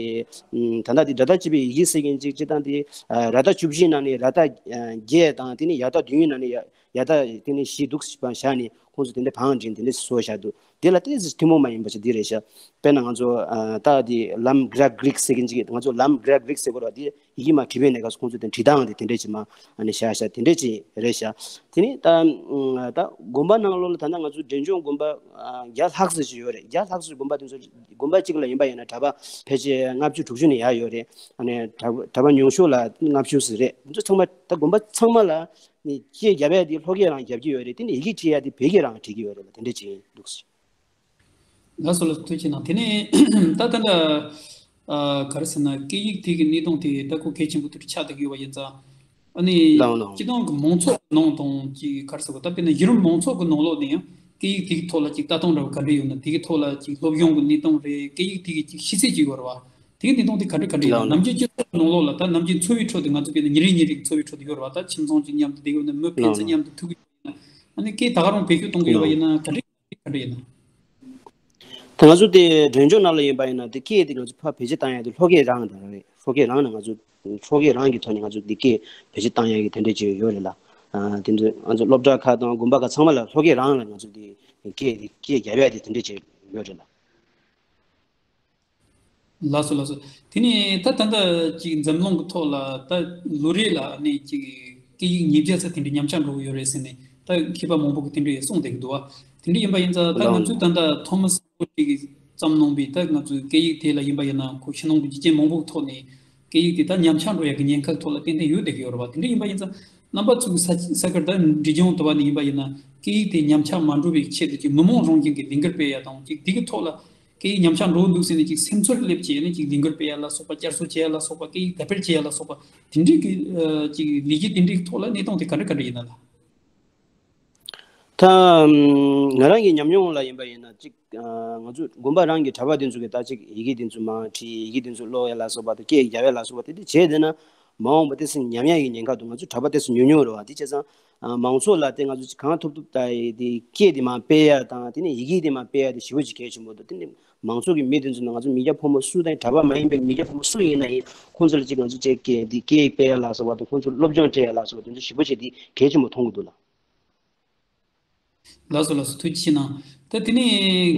ཨམ་ད་ལྟ་དེ་སྒྲ་དག་གཅིག་པའི་ཡི་གེ་ཟེར་མཁན་ཅིག་སྤྱིར་བཏང་དེ་ཨ་ར་བཏགས་བཅུ་བཞི་ནང་ནས་ར་བཏགས་ཨ་བརྒྱད་དང་། དེ་ནས་ཡ་བཏགས་བདུན་ནང་ནས་ཡ་ཡ་བཏགས་དེ་ནས་བཞི་འདུག་སེ་བཞག་ནས། ཁོང་ཚོ་དེ་འདྲ་བང་བསྒྲིགས་དེ་འདྲ་བཟོས་བཞག་འདུག་དེ་ལ་ཏོག་ཙམ་ཐུན་མོང་མ་ཡིན་པ་ཞིག་འདི་རེད་ཤག་དཔེར་ན་ང་ཚོ་ཨ་ད་དེ་ལམ་གྷྲ་གྷྲིག་ཟེར་མཁན་ཅིག་ང་ཚོ་ལམ་གྷྲ་གྷྲིག་ཟེར་གོ་ར། དེ་ཡི་གེ་མར་བྲིས་པའི་གནས་སྐབས་སུ་ཁོང་ཚོ་དེ་བྲིས་སྟངས་དེ་དེ་འདྲ་ཅིག་མར་ཨ་ནི་བཞག་བཞག་དེ་འདྲ་ཅིག་རེད་ཤག་དེ་ནས་ད་ཨ་ད་དགོན་པ་ནང་ལོགས་ལ་ད་ལྟ་ང་ཚོ་འབྲས་ལྗོངས་དགོན་པ་ཨ་བརྒྱ་ལྷག་ཙམ་ཅིག་ཡོད་རེད། བརྒྱ་ལྷག་ཙམ་དགོན་པ་དེ་ཚོ་དགོན་པ་གཅིག་ལ་ཡིན་པ་ཡིན་ན་གྲྭ་པ་ཕལ་ཆེར་ལྔ་བཅུ་དྲུག་ཅུ་ནས་ཡར་ཡོད་རེད། ཨ་ནི་གྲྭ་པ་གྲྭ་པ་ཉུང་ཤོས་ལ་ལྔ་བཅུ་ཙམ་རེད། དེ་ཚོ་ཚང་མ་ད་དགོན་པ་ཚང་མ་ལ་ནི་སྐད་རྒྱབ་ཡག་དེ་ལྷོ་སྐད་རང་རྒྱབ་ཀྱི་ཡོད་རེད། དེ་ནས་ཡི་གེ་བྲིས་ཡག་དེ་བོད་སྐད་རང་བྲིས་ཀྱི་ཡོད་རེད་ལ། དེ་འདྲ་ཅིག་འདུག་ཟེར། ལགས་སོ་ལགས་སོ། ཐུགས་རྗེ་གནང་། དེ་ནས་ད་ད་ལྟ་ཨ་ག་རེ་ཟེར་ན། སྐད་ཡིག་དེ་གི་གནས་སྟངས་དེ་ད་ཁོ་གལ་ཆེན་པོ་དེ་ཆགས་བསྡད་ཀྱི་ཡོད་པ་ཡིན་ཙང་། ཨ་ནི་ལགས་ལགས། སྤྱི་བཏང་གི་མང་ཚོགས་ནང་དང་ཅིག་ག་རེ་ཟེར་དགོས། ད་དཔེར་ན་གཞི་རིམ་མང་ཚོགས་ཀྱི་ནང་ལོགས་ནས་ཡང་སྐད་ཡིག་དེ་གི་ཐོག་ལ་ཅིག་ལྟ་སྟངས་འདྲ་བོ་ག་འདྲ་ཡོད་ན། དེ་གི་ཐོག་ལ་ཅིག་སློབ་སྦྱོང་གི་གནས་སྟངས་རེད། སྐད་ཡིག་དེ་གི་ཅིག་ཤེས་ཚད་ཅིག་ཡོད་རེད་བ། དེ་གི་གནས་སྟངས་དེ་ག་འདྲ་ག་འདྲ་ཡོད་ན། ལགས་ལགས། ནམ་རྒྱུན་སྤྱི་ཚོགས་ནང་ལོགས་ལ་ད་ནམ་རྒྱུན་འཚོ་བའི་ཁྲོད་དུ་ང་ཚོ་དཔེར་ན་ཉིན་རེ་ཉིན་རེ་འཚོ་བའི་ཁྲོད་དུ་ཡོད་རེད་བ། ད་ཁྱིམ་ཚང་གཅིག་མཉམ་དུ་བསྡད་ཡོད་ན། མི་ཕན་ཚུན་ལགས་ལགས། མཉམ་དུ་ཐུག་གི་ཡོད་ན། ཨ་ནི་སྐད་ད་ག་རང་བེད་སྤྱོད་གཏོང་གི་ཡོད་པ་ཡིན་ན་ག་འདྲ་ག་འདྲ་ཡིན་ན། ད་ང་ཚོ་དེ་འབྲས་ལྗོངས་ནང་ལ་ཡིན་པ་ཡིན་ན་དེ་སྐད་དེ་ང་ཚོ་ཕར་བེད་སྤྱོད་བཏང་ཡག་དེ་ལྷོ་སྐད་རང་དེ་རང་རེད། ལྷོ་སྐད་རང་ནས་ང་ཚོ་ལྷོ་སྐད་རང་གི་ཐོག་ནས་ང་ཚོ་དེ་སྐད་བེད་སྤྱོད་བཏང་ཡག་གི་དེ་འདྲ་ཅིག་ཡོད་རེད་ལ། ཨ་དེ་ཚོ་ང་ཚོ་སློབ་གྲྭ་ཁག་དང་དགོན་པ་ཁག་ཚང་མ་ལ་ལྷོ་སྐད་རང་ལ་ང་ཚོ་དེ་སྐད་དེ་སྐད་རྒྱབ་ཡག་དེ་དེ་འདྲ་ཅིག་ཡོད་རེད་ལ། ལགས་སོ་ལགས་སོ། དེ་ནས་ད་ད་ལྟ་ཅིག་འཛམ་གླིང་གི་ཐོག་ལ་ད་ལོ་རེ་ལ་ནི་ཅིག་སྐད་ཡིག་ཉིས་བརྒྱ་ཙམ་དེ་འདྲའི་ཉམས་ཆག་འགྲོ་གི་ཡོད་རེད་ཟེར་ནས་ད་མཁས་པ་མང་པོ་གིས་དེ་འདྲ་གསུངས་བསྡད་ཀྱི་འདུག་བ། དེ་འདྲ་ཡིན་པ་ཡིན་ཙང་ད་ང་ཚོས་ད་ལྟ་ཐོ་མ་སི་ཅིག་གིས་བརྩམས་གནང་པའི་ད་ང་ཚོའི་སྐད་ཡིག་དེ་ལ་ཡིན་པ་ཡིན་ན་ཁོ་ཕྱི་ནང་གི་རྒྱུ་རྐྱེན་མང་པོ་གི་ཐོག་ནས་སྐད་ཡིག་དེ་ད་ཉམས་ཆག་འགྲོ་ཡག་གི་ཉེན་ཁ་ཐོག་ལ་ཏན་ཏན་ཡོད་བསྡད་ཀྱི་ཡོད་རེད་བ། དེ་འདྲ་ཡིན་པ་ཡིན་ཙང་རྣམ་པ་ཚོ་གི་ས་ས་ཁུལ་ད་འབྲི་སྦྱོང་དུ་བ་ནས་ཡིན་པ་ཡིན་ན་སྐད་ཡིག་དེ་ཉམས་ཆག་མ་འགྲོ་བའི་ཆེད་དུ་ཅིག་མི་མང་རང་བཞིན་གྱི་ལས་འགུལ་སྤེལ་ཡ་དང་ཅིག་དེ་གི་ཐོག་ལ་སྐད་ཡིག་ཉམས་ཆག་འགྲོ་འདུག་ཟེར་ནས་ཅིག་སེམས་ཚོར་སླེབས་བྱས་ནས་ཅིག་ལས་འགུལ་སྤེལ་ཡ་ལ་སོགས་པ་བསྐྱར་གསོ་བྱེད་ཡ་ལ་སོགས་པ་སྐད་ཡིག་དར་སྤེལ་བྱེད་ཡ་ལ་སོགས་པ་དེ་འདྲའི་གི་ཅིག་ལས་གཞི་དེ་འདྲའི་ཐོག་ལ་གནས་སྟངས་དེ་ག་འདྲ་ག་འདྲ་ཡིན་ན་ལ། ད་ང་རང་གི་ཉམས་མྱོང་ལ་ཡིན་པ་ཡིན་ན་གཅིག་ང་ཚོ་དགོན་པ་རང་གི་གྲྭ་པ་དེ་ཚོ་གི་ད་གཅིག་ཡི་གེ་དེ་ཚོ་མར་བྲིས་ཡི་གེ་དེ་ཚོ་ཀློག་ཡ་ལ་སོགས་པ་དང་སྐད་རྒྱབ་ཡ་ལ་སོགས་པ་དེ་འདྲ་བྱས་བསྡད་ན་མ་འོངས་པ་དེ་སྲིད་ཉམས་ཡ་གི་ཉེན་ཁ་འདུག་ང་ཚོ་གྲྭ་པ་དེ་ཚོ་ཉུང་ཉུང་རེད་བ། དེ་བྱས་ཙང་མང་ཚོགས་ལ་དེ་ང་ཚོ་གཅིག་གང་ཐུབ་ཐུབ་ད་དེ་སྐད་དེ་མར་སྤེལ་ཡ་དང་དེ་ནས་ཡི་གེ་དེ་མར་སྤེལ་ཡ་དེ་ཞེ་པོ་ཅིག་གལ་ཆེན་པོ་འདུག་དེ་ནས་མང་ཚོགས་ཀྱི་མི་དེ་ཚོ་ནང་ང་ཚོ་མི་སྐྱ་ཕོ་མོ་སུ་དང་གྲྭ་པ་མ་ཡིན་པའི་མི་སྐྱ་ཕོ་མོ་སུ་ཡིན་ན་ཡིན་ཁོང་ཚོ་ལ་གཅིག་ང་ཚོ་གཅིག་སྐད་འདི་སྐད་སྤེལ་ཡ་ལ་སོགས་པ་དང་ཁོང་ཚོ་སློབ་སྦྱོང་སྤྲད་ཡ་ལ་སོགས་པ་དེ་ཚོ་ཞེ་པོ་ཅིག་དེ་གལ་ཆེན་པོ་མཐོང་གི་འདུག་ལ། ལགས་སོ་ལགས་སོ། ཐུགས་རྗེ་ཆེ་གནང་། ད་དེ་ནས་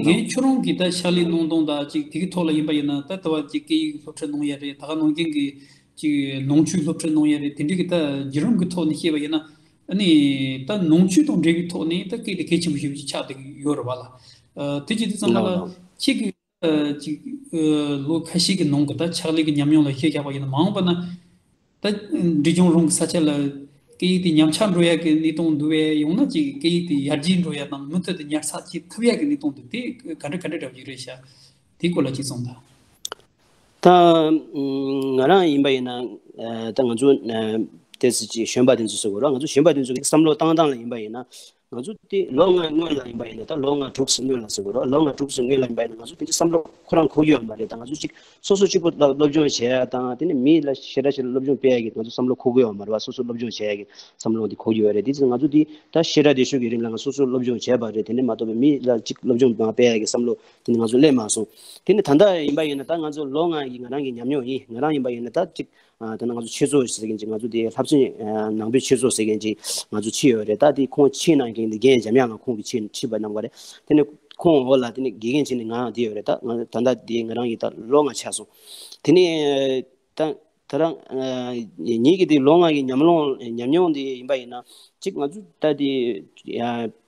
རྒན་ཁྱོད་རང་གིས་ད་ཕྱག་ལས་གནང་སྟངས་དང་ཅིག་དེ་གི་ཐོག་ལ་ཡིན་པ་ཡིན་ན་ད་ལྟ་བ་ཅིག་སྐད་ཡིག་སློབ་ཁྲིད་གནང་ཡ་རེད། ད་ག་ནང་བཞིན་གྱི་ཅིག་ནང་ཆོས་སློབ་ཁྲིད་གནང་ཡ་རེད། དེ་འདྲའི་གི་ད་བརྒྱུད་རིམ་གི་ཐོག་ནས་བཤད་པ་ཡིན་ན་ཨ་ནི་ད་ནང་ཆོས་དང་འབྲེལ་བའི་ཐོག་ནས་ད་སྐད་དེ་གལ་ཆེན་པོ་ཞེ་པོ་ཅིག་ཆགས་བསྡད་ཀྱི་ཡོད་རེད་བ་ལ། ཨ་དེ་བྱེད་དུས་ཙམ་པ་ལ་ཁྱེད་ཀྱིས་ཅིག་ལོ་ཁ་ཤས་ཀྱི་ནང་གི་ད་ཕྱག་ལས་ཀྱི་ཉམས་མྱོང་ལ་གཞི་བཞག་པ་ཡིན་ན་མ་འོངས་པ་ན། ད་འབྲི་སྦྱོང་རང་གི་ས་ཆ་ལ་སྐད་ཡིག་དེ་ཉམས་ཆག་འགྲོ་ཡ་གི་གནས་སྟངས་འདུག་བས། ཡང་ན་ཅིག་སྐད་ཡིག་དེ་ཡར་རྒྱས་འགྲོ་ཡ་དང་མུ་མཐུད་དུ་ཉར་ཚགས་བྱེད་ཐུབ་ཡ་གི་གནས་སྟངས་འདུག་དེ་ག་འདྲ་ག་འདྲ་འདྲ་བ་ཞིག་རེད་ཤག་དེའི་སྐོར་ལ་ཅིག་གསུངས་དང་། ད་ང་རང་ཡིན་པ་ཡིན་ན་ད་ང་ཚོ་དེ་ཚོ་ཅིག་གཞོན་པ་དེ་ཚོ་ཟེར་དགོས་རེད། ང་ཚོ་གཞོན་པ་དེ་ཚོ་གི་བསམ་བློ་བཏང་སྟངས་ལ་ཡིན་པ་ཡིན་ན། ང་ཚོ་དེ་ལོ་ལྔ་སྔོན་ལ་ཡིན་པ་ཡིན་ན་ད་ལོ་ལྔ་དྲུག་ཙམ་སྔོན་ལ་ཟེར་དགོས་རེད། ལོ་ལྔ་དྲུག་ཙམ་སྔོན་ལ་ཡིན་པ་ཡིན་ན་ང་ཚོ་དེ་འདྲའི་བསམ་བློ་ཁོ་རང་འཁོར་གྱི་ཡོད་མ་རེད། ད་ང་ཚོ་གཅིག་སོ་སོ་གཅིག་པོ་སློབ་སྦྱོང་བྱེད་ཡ་དང་དེ་ནས་མི་ལ་ཞེ་དྲག་ཞེ་དྲག་སློབ་སྦྱོང་སྤེལ་ཡ་གི་ང་ཚོ་བསམ་བློ་འཁོར་གྱི་ཡོད་མ་རེད་བ། སོ་སོ་སློབ་སྦྱོང་བྱེད་ཡ་གི་བསམ་བློ་དེ་འཁོར་གྱི་ཡོད་རེད། དེ་ཚོ་ང་ཚོ་དེ་ད་ཞེ་དྲག་དེ་ཤོད་ཀྱི་རིང་ལ་ང་སོ་སོ་སློབ་སྦྱོང་བྱས་པ་རེད། དེ་ནས་མ་གཏོགས་པའི་མི་ལ་གཅིག་སློབ་སྦྱོང་མ་སྤེལ་ཡ་གི་བསམ་བློ་དེ་ནས་ང་ཚོ་སླེབས་མ་སོང་། དེ་ནས་ད་ལྟ་ཡིན་པ་ཡིན་ན་ད་ང་ཚོ་ལོ་ལྔ་ཡི་ང་རང་གི་ཉམས་མྱོང་ཡིན། ང་རང་ཡིན་པ་ཡིན་ན་ད་གཅིག་ད་ལྟ་ང་ཚོ་ཆོས་ཚོགས་ཟེར་མཁན་ཅིག་ང་ཚོ་དེ་བསླབ་ཚན་ནང་པའི་ཆོས་ཚོགས་ཟེར་མཁན་ཅིག་ང་ཚོ་ཕྱི་ཡོད་རེད། ད་དེ་ཁོང་ཕྱི་ནང་གི་འགན་འཇམ་དབྱངས་ལགས་ཁོང་གིས་ཕྱི་ཕྱི་པ་གནང་བ་རེད། དེ་ནས་ཁོང་འོག་ལ་དེ་ནས་དགེ་རྒན་བྱས་ནས་ང་དེ་ཡོད་རེད། ད་ང་ད་ལྟ་དེ་ང་རང་གི་ད་ལོ་ལྔ་ཆགས་སོང་། དེ་ནས་ད་ད་རང་ཉིད་ཀྱི་དེ་ལོ་ལྔ་གི་ཉམས་མྱོང་ཉམས་མྱོང་དེ་ཡིན་པ་ཡིན་ན་གཅིག་ང་ཚོ་ད་དེ་ཡ་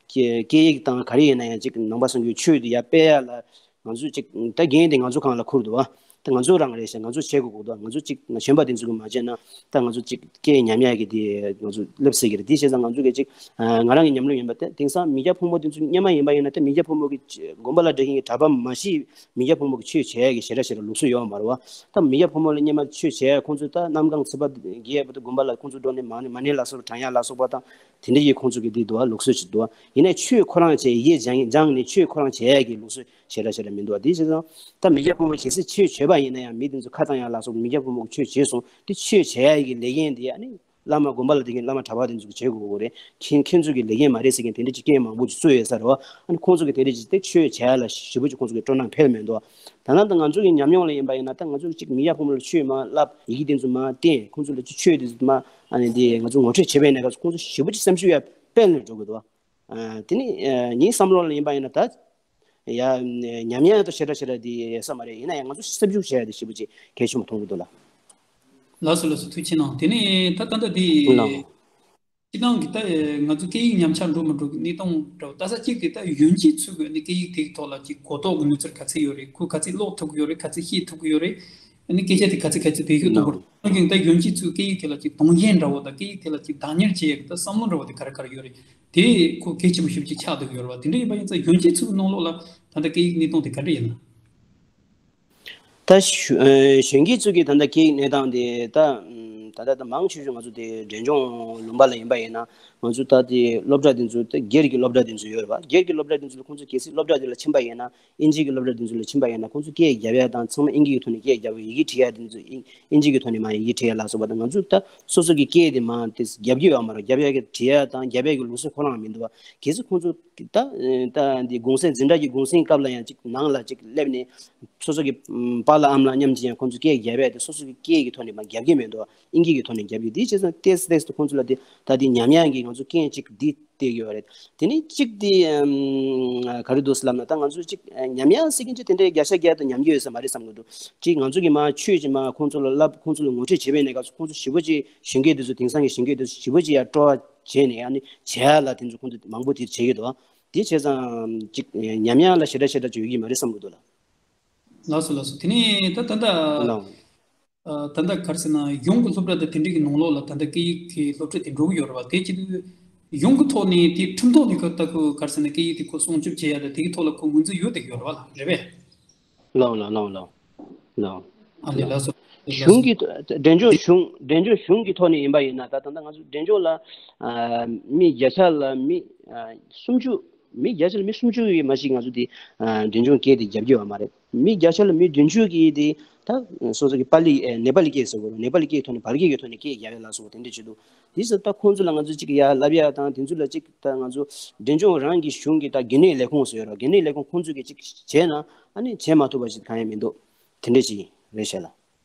སྐད་ཡིག་དང་ག་རེ་ཡིན་ན་ཡང་གཅིག་ནང་པ་སངས་རྒྱས་ཆོས་དེ་ཡར་སྤེལ་ཡ་ལ། ང་ཚོ་གཅིག་ད་འགན་དེ་ང་ཚོ་སྒང་ལ་འཁུར་འདུག་བ། ད་ང་ཚོ་རང་རེད་ཤག་ང་ཚོ་བྱེད་དགོས་ཀྱི་འདུག་ང་ཚོ་གཅིག་གཞན་པ་དེ་ཚོ་གིས་མ་བྱས་ན་ད་ང་ཚོ་གཅིག་སྐད་ཉམས་ཡག་གི་དེ་ང་ཚོ་སླེབས་སྲིད་ཀྱི་རེད། དེ་བྱས་ཙང་ང་ཚོ་གི་གཅིག་ང་རང་གི་ཉམས་མྱོང་ཡིན་པ་དེ་དེང་སང་མི་སྐྱ་ཕོ་མོ་དེ་ཚོ་སྔོན་མ་ཡིན་པ་ཡིན་ན་ད་མི་སྐྱ་ཕོ་མོ་གི་དགོན་པ་ལ་འགྲོ་མཁན་གྱི་གྲྭ་པ་མ་གཞི་མི་སྐྱ་ཕོ་མོ་གི་ཆོས་བྱེད་ཡག་གི་ཞེ་དྲག་ཞེ་དྲག་ལུགས་སྲོལ་ཡོད་མ་རེད་བ། ད་མི་སྐྱ་ཕོ་མོ་ལ་སྔོན་མ་ཆོས་བྱེད་ཡག་ཁོང་ཚོ་ད་གནམ་གང་ཚེས་པ་རྒྱལ་བ་དང་དགོན་པ་ལ་ཁོང་ཚོ་འགྲོ་ནས་མ་ཎི་མ་ཎི་ལ་སོགས་པ་བགྲང་ཡག་ལ་སོགས་པ་དང་། དེ་འདྲ་ཡི་ཁོང་ཚོ་གི་འདི་འདུག་བ། ལུགས་སྲོལ་ཅིག་འདུག་བ། ཡིན་ནའི་ཆོས་ཁོ་རང་བྱས་ཡིད་སྦྱང་སྦྱངས་ནས་ཆོས་ཁོ་རང་བྱས་ཡ་གི་ལུགས་སྲོལ་ཞེ་དྲག་ཞེ་དྲག་མི་འདུག་བ། དེ་བྱས་ཙང་ད་མི་སྐྱ་ཕོ་མོ་གལ་སྲིད་ཆོས་བྱས་པ་ཡིན་ན་ཡང་མི་དེ་ཚོ་ཁ་བཏང་ཡ་ལ་སོགས་མི་སྐྱ་ཕོ་མོ་གི་ཆོས་བྱས་སོང་དེ་ཆོས་བྱས་ཡ་གི་ལས་འགན་དེ་ཨ་ནི་བླ་མ་དགོན་པ་ལ་བསྡད་མཁན་བླ་མ་གྲྭ་པ་དེ་ཚོ་གི་བྱེད་དགོས་ཀྱི་རེད། ཁྱེད་ཁྱེད་ཚོ་གི་ལས་འགན་མ་རེད་ཟེར་མཁན་དེ་འདྲ་ཅིག་རྐྱེན་མང་པོ་ཅིག་བཟོས་ཡོད་ས་རེད་བ། ཨ་ནི་ཁོང་ཚོ་གི་དེ་འདྲ་ཅིག་དེ་ཆོས་བྱས་ཡ་ལ་ཞེ་པོ་ཅིག་ཁོང་ཚོ་གི་སྤྲོ་སྣང་འཕེལ་མི་འདུག་བ། ད་ནང་ད་ང་ཚོ་གི་ཉམས་མྱོང་ལ་ཡིན་པ་ཡིན་ན་ད་ང་ཚོ་གཅིག་མི་སྐྱ་ཕོ་མོ་ལ་ཆོས་མར་བསླབ་ཡི་གེ་དེ་ཚོ་མར་བསྟན་ཁོང་ཚོ་ལ་ཅིག་ཆོས་དེ་ཚོ་མར་ཨ་ནི་དེ་ང་ཚོ་ངོ་སྤྲོད་བྱེད་པའི་གནས་སྐབས་སུ་ཁོང་ཚོ་ཞེ་པོ་ཅིག་སེམས་ཤུགས་ཡར་འཕེལ་ནས་འགྲོ་གི་འདུག་བ། དེ་ནི་ངའི་བསམ་བློ་ལ་ཡིན་པ་ཡིན་ན་ད་ཡ་ཉམས་ཡག་ད་ཞེ་དྲག་ཞེ་དྲག་དེ་ཡོད་ས་མ་རེད། ཡིན་ན་ཡང་ང་ཚོ་སེམས་ཤུགས་བྱེད་ཡ་དེ་ཞེ་པོ་ཅིག་གལ་ཆེན་པོ་མཐོང་གི་འདུག་ལ། ལགས་སོ་ལགས་སོ། ཐུགས་རྗེ་གནང་། དེ་ནས་ད་ད་ལྟ་དེ་ལགས། སྤྱིར་བཏང་གི་ད་ང་ཚོ་སྐད་ཡིག་ཉམས་ཆག་འགྲོ་མི་འགྲོ་གི་གནས་སྟངས་འདྲ་བོ། ད་ས་གཅིག་གི་ད་གཞོན་སྐྱེས་ཚོས་གི་ནི་སྐད་ཡིག་དེའི་ཐོག་ལ་ཅིག་གོ་རྟོགས་ཀྱི་ནུས་ཚོད་ག་ཚད་ཡོད་རེད། ཁོས་ག་ཚད་ཀློག་ཐུབ་ཀྱི་ཡོད་རེད། ག་ཚད་ཤེས་ཐུབ་ཀྱི་ཡོད་རེད། ཨ་ནི་སྐད་ཆ་དེ་ག་ཚད་ག་ཚད་བེད་སྤྱོད་གཏོང་དགོས་རེད། ནང་བཞིན་ད་གཞོན་སྐྱེས་ཚོས་སྐད་ཡིག་དེ་ལ་ཅིག་དོན་གཞན་འདྲ་བོ་དང་སྐད་ཡིག་དེ་ལ་ཅིག་བདག་གཉེར་བྱེད་ཡག་གི་ད་བསམ་བློ་འདྲ་བོ་དེ་ག་རེ་ག་རེ་ཡོད་རེད། དེ་ཁོ་གལ་ཆེན་པོ་ཞེ་པོ་ཅིག་ཆགས་བསྡད་ཀྱི་ཡོད་རེད་བ། དེ་འདྲ་ཡིན་པ་ཡིན་ཙང་གཞོན་སྐྱེས་ཚོའི་ནང་ལོགས་ལ་ད་ལྟ་སྐད་ཡིག་གནས་སྟངས་དེ་ག་འདྲ་ཡིན་ན། ད་གཞོན་གཞོན་སྐྱེས་ཚོ་གི་ད་ལྟ་སྐད་ཡིག་གནས་སྟངས་དེ་ད་ད་ལྟ་ད་མང་ཆེ་ཤོས་ང་ཚོ་དེ་འབྲས་ལྗོངས་ལུང་པ་ལ་ཡིན་པ་ཡིན་ན་ང་ཚོ་ད་དེ་སློབ་གྲྭ་དེ་ཚོ་ད་སྒེར་གྱི་སློབ་གྲྭ་དེ་ཚོ་ཡོད་རེད་བ། སྒེར་གྱི་སློབ་གྲྭ་དེ་ཚོ་ལ་ཁོང་ཚོ་གལ་སྲིད་སློབ་གྲྭ་དེ་ལ་ཕྱིན་པ་ཡིན་ན་ཨིན་ཇི་གི་སློབ་གྲྭ་དེ་ཚོ་ལ་ཕྱིན་པ་ཡིན་ན་ཁོང་ཚོ་སྐད་རྒྱབ་ཡ་དང་ཚང་མ་ཨིན་ཇི་གི་ཐོག་ནས་སྐད་རྒྱབ་ཡ། ཡི་གེ་བྲིས་ཡ་དེ་ཚོ་ཨིན་ཨིན་ཇི་གི་ཐོག་ནས་མར་ཡི་གེ་བྲིས་ཡ་ལ་སོགས་པ་དང་། ང་ཚོ་ད་སོ་སོ་གི་སྐད་དེ་མར་དེ་རྒྱབ་ཀྱི་ཡོད་མ་རེད། རྒྱབ་ཡ་གི་བྲིས་ཡ་དང་རྒྱབ་ཡ་གི་ལུགས་སྲོལ་ཁོ་རང་མི་འདུག་བ། གལ་སྲིད་ཁོང་ཚོ་ད་ད་འདི་གུང་སེང་འཛིན་གྲྭ་གི་གུང་སེང་སྐབས་ལ་ཡང་ཅིག་ནང་ལ་ཅིག་སླེབས་ནས་སོ་སོ་གི་ཨམ་པ་ལགས་ཨ་མ་ལགས་མཉམ་གཅིག་ཡང་ཁོང་ཚོ་སྐད་རྒྱབ་ཡ་དེ་སོ་སོ་གི་སྐད་ཀྱི་ཐོག་ནས་མར་རྒྱབ་ཀྱི་མི་འདུག་བ། ཨིན་ཇི་གི་ཐོག་ནས་རྒྱབ་ཀྱི། དེ་བྱས་ཙང་ཏོག་ཙམ་ཏོག་ཙམ་ཁོང་ཚོ་ལ་དེ་ད་དེ་ཉམས་ཡག་གི་ ང་ཚོ་རྐྱེན་གཅིག་འདི་བལྟས་ཡོད་རེད། དེ་ནས་གཅིག་དེ་ཨམ། ག་རེ་འདུག་ཟེར་ལབ་ན། ད་ང་ཚོ་གཅིག་ཉམས་ཡག་ཟེར་མཁན་ཅིག་དེ་འདྲའི་བརྒྱ་ཆ་བརྒྱ་དང་ཉམས་ཀྱི་ཡོད་ས་མ་རེད་བསམ་གྱི་འདུག་གཅིག་ང་ཚོ་གི་མ་ཆོས་ཀྱི་མ་ཁོང་ཚོ་ལ་བསླབ། ཁོང་ཚོ་ལ་ངོ་སྤྲོད་བྱེད་པའི་གནས་སྐབས་སུ་ཁོང་ཚོ་ཞེ་པོ་ཅིག་གཞོན་སྐྱེས་དེ་ཚོ། དེང་སང་གི་གཞོན་སྐྱེས་དེ་ཚོ་ཞེ་པོ་ཅིག་ཡར་སྤྲོ་བ་བྱས་ནས། ཨ་ནི་བྱེད་ཡག་ལ་དེ་ཚོ་ཁོང་ཚོ་མང་པོ་དེ་བྱེད་ཀྱི་འདུག་དེ་བྱས་ཙང་ཅིག་ཉམས་ཡག་ལ་ཞེ་དྲག་ཞེ་དྲག་ཅིག་ཡོད་ཀྱི་མ་རེད་བསམ་གྱི་འདུག་ལགས། ལགས་སོ། ལགས་སོ། དེ་ནས་ད་ད་ལྟ་ལགས། ཨ། ད་ལྟ་ག་རེ་ཟེར་ན། གཞུང་གི་སློབ་གྲྭ་དང་དེ་འདྲའི་གི་ནང་ལོགས་ལ་ད་ལྟ་སྐད་ཡིག་གི་སློབ་ཁྲིད་དེ་འགྲོ་གི་ཡོད་རེད་བ། དེ་བྱེད་དུས་གཞུང་གི་ཐོག་ནས་དེ་ཁྲིམས་ཐོག་ནས་ཁོ་ད་ཁོ་ག་རེ་ཟེར་ན། སྐད་ཡིག་དེ་ཁོ་སྲུང་སྐྱོབ་བྱེད་ཡག་དང་དེ་གི་ཐོག་ལ་ཁོ་ངོས་འཛིན་ཡོད་བསྡད་ཀྱི་ཡོད་རེད་བ། རེད་པས། ལགས་ལགས་ལགས་ལགས་ལགས། ཨ་ནི་ལགས་སོ། ལགས་སོ། གཞུང་གི་འབྲས་ལྗོངས་གཞུང་། འབྲས་ལྗོངས་གཞུང་གི་ཐོག་ནས་ཡིན་པ་ཡིན་ན། ད་ད་ལྟ་ང་ཚོ་འབྲས་ལྗོངས་ལ་ཨ། མི་བརྒྱ་ཆ་ལ་མི་ཨ། སུམ་ཅུ། མི་བརྒྱ་ཆ་ལ་མི་སུམ་ཅུ་ཡིས་མ་གཞི་ང་ཚོ་དེ་ཨ། འབྲས་ལྗོངས་སྐད་དེ་རྒྱབ་ཀྱི་ཡོད་མ་རེད། མི་བརྒྱ་ཆ་ལ་མི་བདུན་ཅུ་གིས་དེ་ད་སོ་སོ་གི་པཱ་ལི། ཨེ། ནེ་པཱ་ལི་སྐད་ཟེར་དགོས་རེད། ནེ་པཱ་ལི་སྐད་ཐོག་ནས། བར་སྐད་ཀྱི་ཐོག་ནས་སྐད་རྒྱབ་ཡག་ལ་སོགས་པ་དེ་འདྲ་བྱེད་འདུག་དེ་ཚོ་ད་ཁོང་ཚོ་ལ་ང་ཚོ་ཅིག་ཡར་བསླབ་ཡག་དང་དེ་ཚོ་ལ་ཅིག་ད་ང་ཚོ་འབྲས་ལྗོངས་རང་གི་གཞུང་གི་ད་རྒྱུན་ལས་ལས་ཁུངས་ཟེར་ཡོད་རེད། རྒྱུན་ལས་ལས་ཁུངས་ཁོང་ཚོ་གིས་ཅིག་བྱས་ན། ཨ་ནི་བྱེད་མ་ཐུབ་པ་ཞིག་གང་ཡང་མི་འདུག་དེ་འདྲ་ཞིག་རེད་ཤག་ལགས།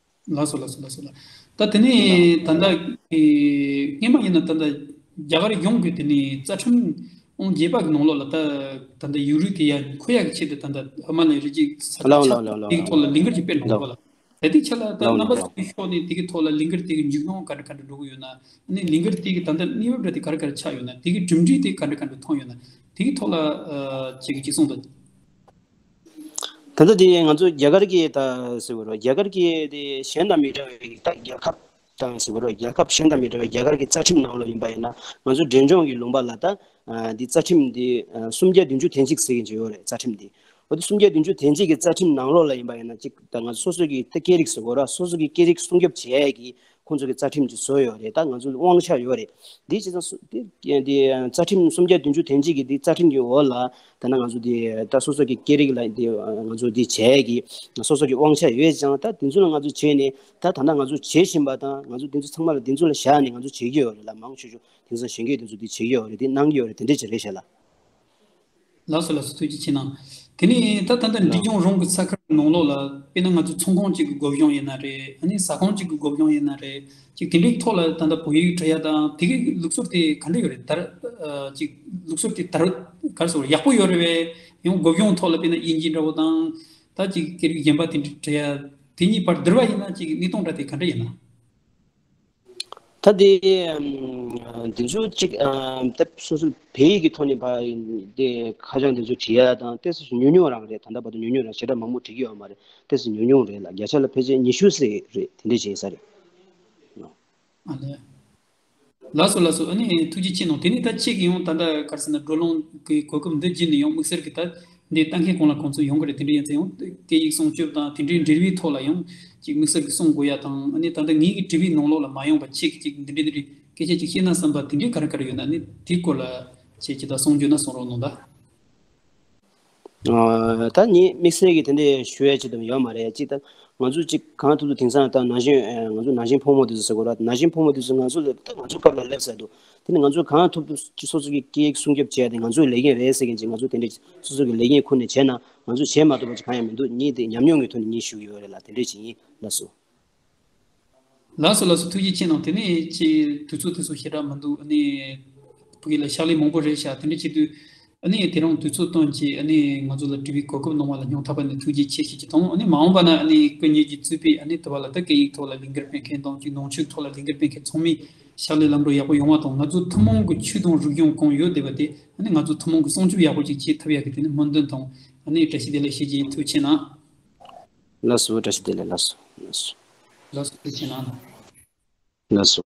ལགས་སོ། ལགས་སོ། ལགས་སོ། ལགས། ད་དེ་ནས་ད་ལྟ་སྔོན་མ་ཡིན་ན་ད་ལྟ་རྒྱ་གར་ཡོངས་ཀྱི་དེ་ནས་རྩ་ཁྲིམས་ཨང་བརྒྱད་པ་གི་ནང་ལོགས་ལ་ད་ད་ལྟ་ཡིག་རིགས་དེ་ཡར་འཁོད་ཡག་གི་ཆེད་དུ། ད་ལྟ་ཧི་མ་ལ་ཡའི་རི་རྒྱུད་ས་ཁུལ་ཆགས་དེ་གི་ཐོག་ལ་ལས་འགུལ་ཅིག་སྤེལ་འགྲོ་གི་ཡོད་པ་ལགས། ད་དེའི་ཆ་ལ་ད་རྣམ་པ་ཚོའི་ཕྱོགས་ནས་དེ་གི་ཐོག་ལ་ལས་འགུལ་དེ་གི་མཇུག་སྐྱོང་ག་འདྲ་ག་འདྲ་འགྲོ་གི་ཡོད་ན། ཨ་ནི་ལས་འགུལ་དེ་གི་ད་ལྟ་གནས་བབ་འདྲ་དེ་ག་རེ་ག་རེ་ཆགས་ཡོད་ན། དེ་གི་གྲུབ་འབྲས་དེ་ག་འདྲ་ག་འདྲ་ཐོན་ཡོད་ན། དེ་གི་ཐོག་ལ་ཨ། ཁྱེད་ཀྱིས་ཅིག་གསུངས་དང་། ད་ལྟ་དེ་ང་ཚོ་རྒྱ་གར་གྱི་ད་ཟེར་བ་རེད། རྒྱ་གར་གྱི་དེ་གཞན་དང་མི་འདྲ་བའི་ད་རྒྱལ་ཁབ་དང་ཟེར་བ་རེད། རྒྱལ་ཁབ་གཞན་དང་མི་འདྲ་བའི་རྒྱ་གར་གྱི་རྩ་ཁྲིམས་ནང་ལོགས་ཡིན་པ་ཡིན་ན། ང་ཚོ་འབྲས་ལྗོངས་ཀྱི་ལུང་པ་ལ་ད་ཨ། འདི་རྩ་ཁྲིམས་འདི་ཨ། སུམ་བརྒྱ་བདུན་ཅུ་དོན་གཅིག་ཟེར་གྱི་ཡོད་རེད། རྩ་ཁྲིམས་འདི། འོ་དེ་སུམ་བརྒྱ་བདུན་ཅུ་དོན་གཅིག་གི་རྩ་ཁྲིམས་ནང་ལོགས་ལ་ཡིན་པ་ཡིན་ན། ཅིག་ད་ང་ཚོ་སོ་སོ་གི་ད་སྐད་རིགས་ཟེར་དགོས་རེད། སོ་སོ་གི་སྐད་རིགས་སྲུང་སྐྱོབ་བྱེད་ཡས་ཀྱི་ཁོང་ཚོ་གི་རྩ་ཁྲིམས་ཅིག་བཟོས་ཡོད་རེད། ད་ང་ཚོ་ལ་དབང་ཆ་ཡོད་རེད། འདི་བྱས་ཙང་སུ་འདི་འདི་རྩ་ཁྲིམས་སུམ་བརྒྱ་བདུན་ཅུ་དོན་གཅིག་གི་འདི་རྩ་ཁྲིམས་ཀྱི་འོག་ལ། ད་ནང་ང་ཚོ་འདི་ད་སོ་སོ་གི་སྐད་རིགས་ལ་འདི་ང་ཚོ་འདི་བྱས་ཀྱི་སོ་སོ་གི་དབང་ཆ་ཡོད་ཙང་། ད་འདི་ཚོ་ལ་ང་ཚོ་བྱས་ནས། ད་ད་ལྟ་ང་ཚོ་བྱེད་བཞིན་པ་དང་། ང་ཚོ་འདི་ཚོ་ཚང་མ་ལ་འདི་ཚོ་ལ་བཞག་ནས་ང་ཚོ་བྱེད་ཀྱི་ཡོད་རེད་ལ། མང་ཆེ་ཤོས་དེང་སང་གཞོན་སྐྱེས་དེ་ཚོ་འདི་བྱེད་ཀྱི་ཡོད་རེད། འདི་གནང་གི་ཡོད་རེད། དེ་འདྲ་ཅིག་རེད་ཤག་ལགས། ལགས་སོ། ལགས་སོ། ཐུགས་རྗེ་ཆེ་གནང་། དེ་ནས་ད་ད་ལྟ་འབྲས་ལགས། ལྗོངས་རང་གི་ས་ཁུལ་ནང་ལོགས་ལ། དཔེར་ན་ང་ཚོ་ཚོང་ཁང་གཅིག་གི་སྒོ་གཞུང་ཡིན་ན་རེད། ཨ་ནི་ཟ་ཁང་གཅིག་གི་སྒོ་གཞུང་ཡིན་ན་རེད། ཅིག་དེ་འདྲའི་ཐོག་ལ་ད་ལྟ་བོད་ཡིག་འབྲི་ཡ་དང་དེ་གི་ལུགས་སྲོལ་དེ་ག་འདྲ་ཡོད་རེད། དར་ཨ། ཅིག་ལུགས་སྲོལ་དེ་དར་ག་རེ་ཟེར། ཡག་པོ་ཡོད་རེད་པས། ཡང་སྒོ་གཞུང་ཐོག་ལ་དཔེར་ན་དབྱིན་ཇི་འདྲ་བོ་དང་། ད་ཅིག་སྐད་རིགས་གཞན་པ་དེ་འདྲ་འབྲི་ཡ། དེ་གཉིས་བར་བསྡུར་བ་ཡིན་ན་ཅིག་གནས་སྟངས་འདྲ་དེ་ག་འདྲ་ཡིན་ན། ད་དེ་ཨམ། འདི་ཚོ་གཅིག་ཨམ། ད་སོ་སོ་བོད་ཡིག་གི་ཐོག་ནས་ཕར་དེ་ཁ་བྱང་འདི་ཚོ་བྲིས་ཡ་དང་ཏོག་ཙམ་ཉུང་ཉུང་རང་རེད། ད་ལྟ་བར་དུ་ཉུང་ཉུང་རང་། ཞེ་དྲག་མང་པོ་བྲིས་ཀྱི་ཡོད་མ་རེད། ཏོག་ཙམ་ཉུང་ཉུང་རེད་ལ། བརྒྱ་ཆ་ལ་ཕལ་ཆེར་ཉི་ཤུ་ཙམ་རེད། དེ་འདྲ་བྱས་ས་རེད། ཨ་ལས། ལགས་སོ། ལགས་སོ། ཨ་ནི་ཐུགས་རྗེ་ཆེ་གནང་། དེ་ནས་ད་ཁྱེད་ཀྱིས་ཡང་ད་ལྟ་ག་རེ་ཟེར་ན། བགྲོ་གླེང་གི་གོ་སྐབས་འདི་བརྒྱུད་ནས་ཡང་དམིགས་བསལ་གྱི་ད་འདི་ལྟ་མཁན་གང་ལ་གང་འཚམ་ཡོང་གི་རེད། དེ་འདྲ་ཡིན་ཙང་ཡང་སྐད་ཡིག་སྲུང་སྐྱོབ་དང་དེ་འདྲའི་འབྲེལ་བའི་ཐོག་ལ་ཡང་ཅིག་དམིགས་བསལ་གྱི་གསུང་དགོས་ཡ་དང་། ཨ་ནི་ད་ལྟ་ངེད་ཀྱི་དྲི་བའི་ནང་ལོགས་ལ་མ་ཡོང་པ་ཁྱེད་ཀྱིས་ཅིག་འདི་འདྲའི་འདི་འདྲའི་སྐད་ཆ་ཅིག་བཤད་ན་བསམ་པ་དེ་འདྲའི་ག་རེ་ག་རེ་ཡོད་ན། ཨ་ནི་དེའི་སྐོར་ལ་ཁྱེད་ཀྱིས་ད་གསུང་རྒྱུ་ན་གསུང་རོགས་གནང་ད། ཨ། ད་ངས་དམིགས་བསལ་གྱི་དེ་འདྲ་ཞུ་ཡ་ཅིག་ད་ཡོད་མ་རེད། ཅིག་ད་ང་ཚོ་ཅིག་གང་ཐུབ་ཐུབ་དེང་སང་ད་ན་གཞོན། ཨ། ང་ཚོ་ན་གཞོན་ཕོ་མོ་དེ་ཚོ་ཟེར་དགོས་རེད། ན་གཞོན་ཕོ་མོ་དེ་ཚོ་ང་ཚོ་ལ་ད་ང་ཚོ་སྐབས་ལ་སླེབས་ཚར་འདུག་དེ་ནི་ང་ཚོ་གང་ཐུབ་ཐུབ་ཅིག་སོ་སོ་གི་སྐད་ཡིག་སྲུང་སྐྱོབ་བྱས་ཏེ་ང་ཚོའི་ལས་འགན་རེད་ཟེར་མཁན་ཅིག་ང་ཚོ་དེ་འདྲ་སོ་སོ་གི་ལས་འགན་ཁུར་ནས་བྱས་ན། ང་ཚོ་བྱས་མ་ཐུབ་པ་ཅིག་གང་ཡང་མི་འདུག་ངས་དེ་ཉམས་མྱོང་གི་ཐོག་ནས་ངས་ཞུ་གི་ཡོད་རེད་ལ། དེ་འདྲ་ཅིག་ཡིན། ལགས་སོ། ལགས་སོ། ལགས་སོ། ཐུགས་རྗེ་ཆེ་གནང་། དེ་ནས་ཅིག་དུས་ཚོད་དེ་ཚོ་ཞེ་དྲག་མི་འདུག་ཨ་ནི་ཕ་གི་ལ་ཕྱག་ལས་མང་པོ་རེད་ཤག་དེ་འདྲ་བྱེད་དུས་ཨ་ནི་དེ་རིང་དུས་ཚོད་བཏོན་བྱས། ཨ་ནི་ང་ཚོ་ལ་དྲི་བའི་གོ་སྐབས་གནང་བ་ལ་སྙིང་ཐག་པ་ནས་ཐུགས་རྗེ་ཆེ་ཞུ་རྒྱུ་དང་། ཨ་ནི་མ་འོངས་པ་ན་ཨ་ནི་སྐུ་ཉིད་ཀྱིས་གཙོས་པའི་ཨ་ནི་དེ་བ་ལ་ད་སྐད་ཡིག་ཐོག་ལ་ལས་འགུལ་སྤེལ་མཁན་དང་། ཅིག་ནང་ཆོས་ཐོག་ལ་ལས་འགུལ་སྤེལ་མཁན་ཚང་མའི་ཕྱག་ལས་ལམ་འགྲོ་ཡག་པོ་ཡོང་བ་དང་། ང་ཚོ་ཐུན་མོང་གི་ཆོས་དང་རིག་གཞུང་གང་ཡོད་བསྡད་པ་དེ་ཨ་ནི་ང་ཚོ་ཐུན་མོང་གི་སྲུང་སྐྱོབ་ཡག་པོ་ཅིག་བྱེད་ཐུབ་ཡག་གི་དེ་ནི་སྨོན་འདུན་དང་། ཨ་ནི་བཀྲ་ཤིས་བདེ་ལེགས་ཞུ་རྒྱུ་ཡིན། ཐུགས་རྗེ་ཆེ་གནང་། ལགས་སོ། བཀྲ་ཤིས་བདེ་ལེགས། ལགས་སོ། ལགས་སོ། ལགས་སོ། ཐུགས་རྗེ་ཆེ་གནང་། ལགས་སོ།